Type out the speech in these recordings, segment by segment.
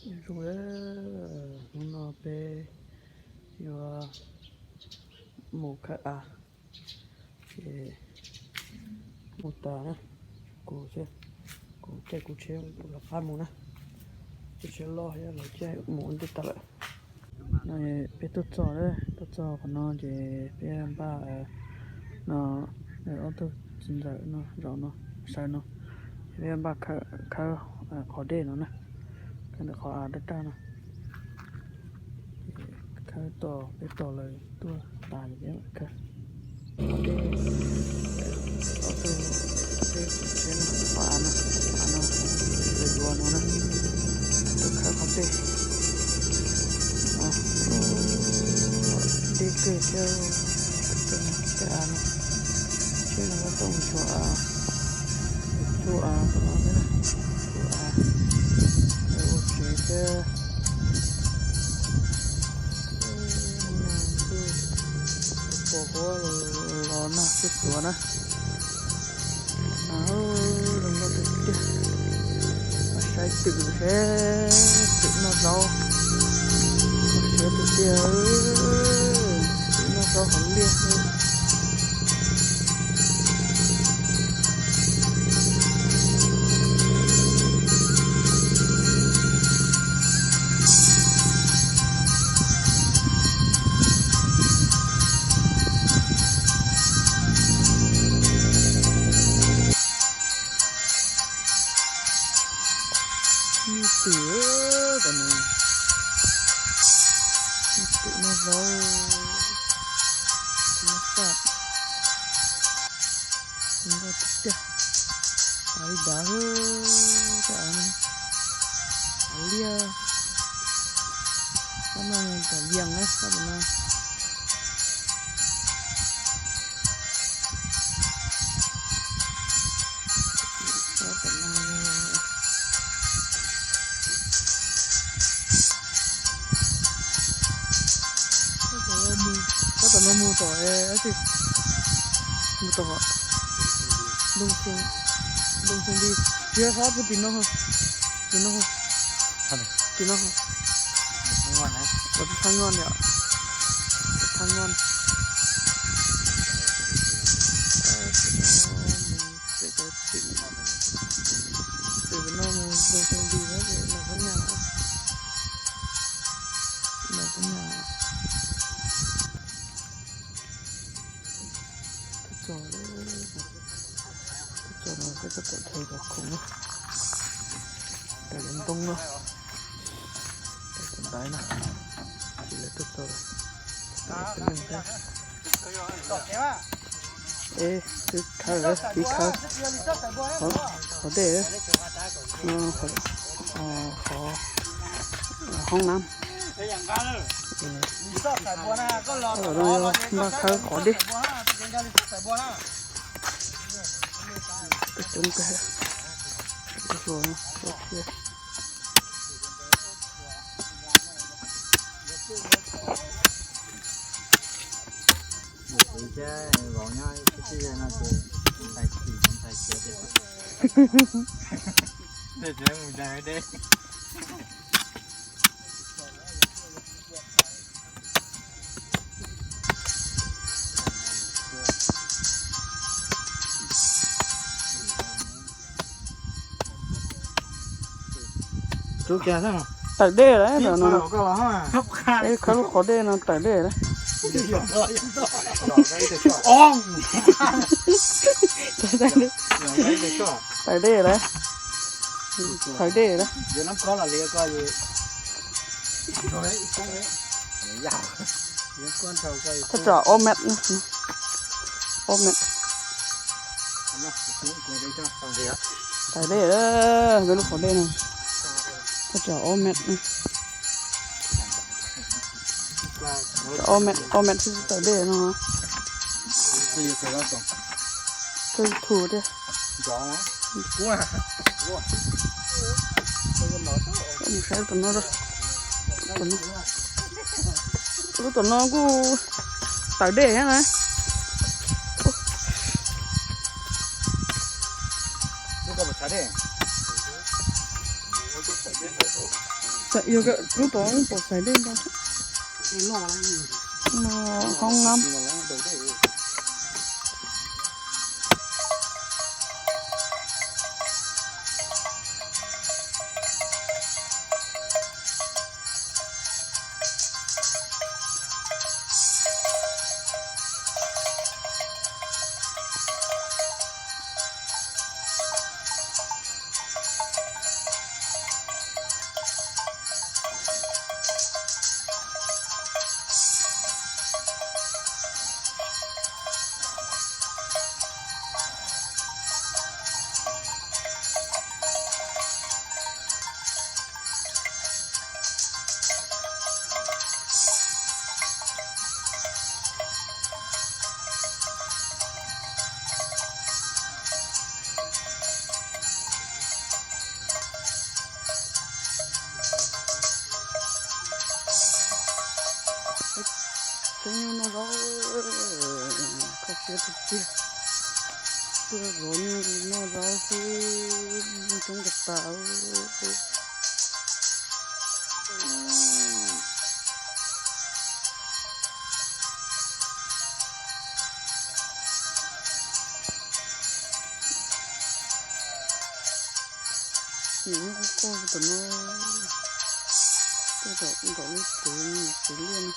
Zoo, hnub no peb yuav mus khawb av, ces mus tas na, kuv thiab, kuv caij kuv tsheb los qab mus na, kuv tsheb loj thiab lawv caij mus ua ntej tas lawm. No peb tuaj txog, tuaj txog qhov no ces peb npaj no, ob tug txiv ntxawm no zaum no, sawv no, peb npaj khawb qhov dej no na, khawb ntawm qhov av daj daj no. Khawb tos peb tos lawv tuaj tas ces peb mam khawb. Qhov dej, ob tug, peb tsev no, qhov av no, av no, lawv yuav no na, tuaj khawb qhov dej. Dej kawg thiab, tej av no, tsheb no tuaj mus txhua av, txhua av tom no thiab, txhua av, ua tsev thiab. Pos huab los nag siab tuav na. Zoo nkauj tiag tiag. Saib twm seb twm noj zaub, siab tiag tiag, twm noj zaub hauv liaj. Nyuj twm, tam no, nyuj twm noj zaub, noj faj, zoo nkauj tiag tiag. Av li dav, tej av no, av liaj, sab no mus tom Vias na, sab tom no. Tab tom no mus tom, mus tom Doo Xeeb Lis, tsis yog sab puag tim no, tim no, tim no, Thab Ngon, Thab Ngon, twm no mus Doo Xeeb Lis na, los Thab Ngon, los Thab Ngon. Tuaj txog, tuaj txog no peb tuaj tawm dhau cov khoom na, cov ntoo no, cov ntaiv na, ces lawv tuaj txog lawm. Es twb khawb, twb khawb qhov dej, qhov hoob nab. Npaj khawb qhov dej. Coob kawg, hluas no, hluas thiab. Vauv nyob ib txhia no ces ntxhais chim ntxhais khiav tiag. Tej tsev mus ntxhais deb. Tawm dej lawm no. Khawb lub qhov dej no tawm dej lawm. Tawm dej lawm. Tawm dej lawm. Thaj tsam ob mev, ob mev. Tawm dej lawm, peb lub qhov dej no. Thaj tsam ob mev, ob mev thiaj tawm dej no. Koj YouTube thiab. Mus saib tom no, tom no kuj tawm dej thiab na. Lub ko puas tshav dej? Yog lub tod pom xaiv dej ntau. Hoob na. Cov nyuj noj zaub, kho siab tiag tiag. Tuaj zov nyuj noj zaub xwb, nyuj coob tas tas. Nim nyuj quaj quaj tom no, tuaj tom nkaus lub tsev, tsev liaj no.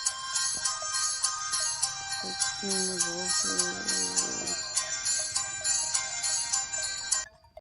Nyuj noj zaub xwb.